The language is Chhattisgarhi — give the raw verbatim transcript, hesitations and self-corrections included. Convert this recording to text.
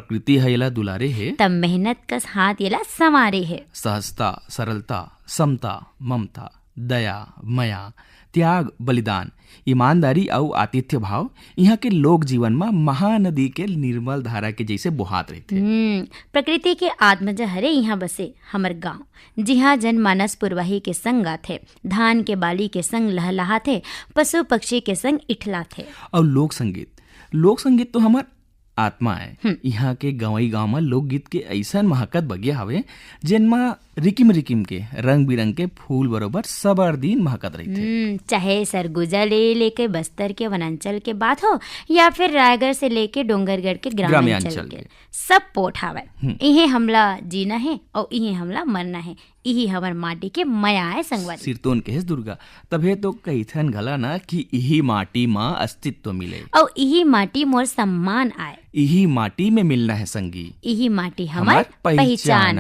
प्रकृति ह एला दुलारे हे। त मेहनत कस हाथ एला संवारे हे। सहजता, सरलता, समता, ममता, दया, मया, त्याग, बलिदान, ईमानदारी अउ आतिथ्य भाव इहाँ के लोक जीवन म महानदी के निर्मल धारा के जइसे बोहात रहिथे। हम्म, प्रकृति के आत्मजा हरे इहाँ बसे हमर गांव, जिहाँ जनमानस पुरवाही के संग गाथे, धान के बाली के संग लहलहाथे, पशु पक्षी के संग इठलाथे। अउ लोक संगीत, लोक संगीत तो हमर आत्मा आय। हम्म। इहाँ के गंवई गांव म लोकगीत के अइसन महकत बगिया हवे, जेन म रिकिम रिकिम के रंग बिरंग के फूल बरोबर सबर दिन महकत रहिथे। हम्म, चाहे सरगुजा ले लेके बस्तर के वनांचल के बात हो, या फिर रायगढ़ से लेके डोंगरगढ़ के ग्रामीण ग्रामीण अंचल अंचल के, के। सब पोठ हावय। हम्म। इहे हमला जीना हे अउ इहे हमला मरना हे। इही हमर माटी के मया आय संगवारी। सिरतोन कहेस दुर्गा, तभे तो कहिथन घला ना कि इही माटी म अस्तित्व मिले। अउ इही माटी मोर सम्मान आय। इही माटी में मिलना है संगी। इही माटी हमर हमर पहिचान पहिचान आय।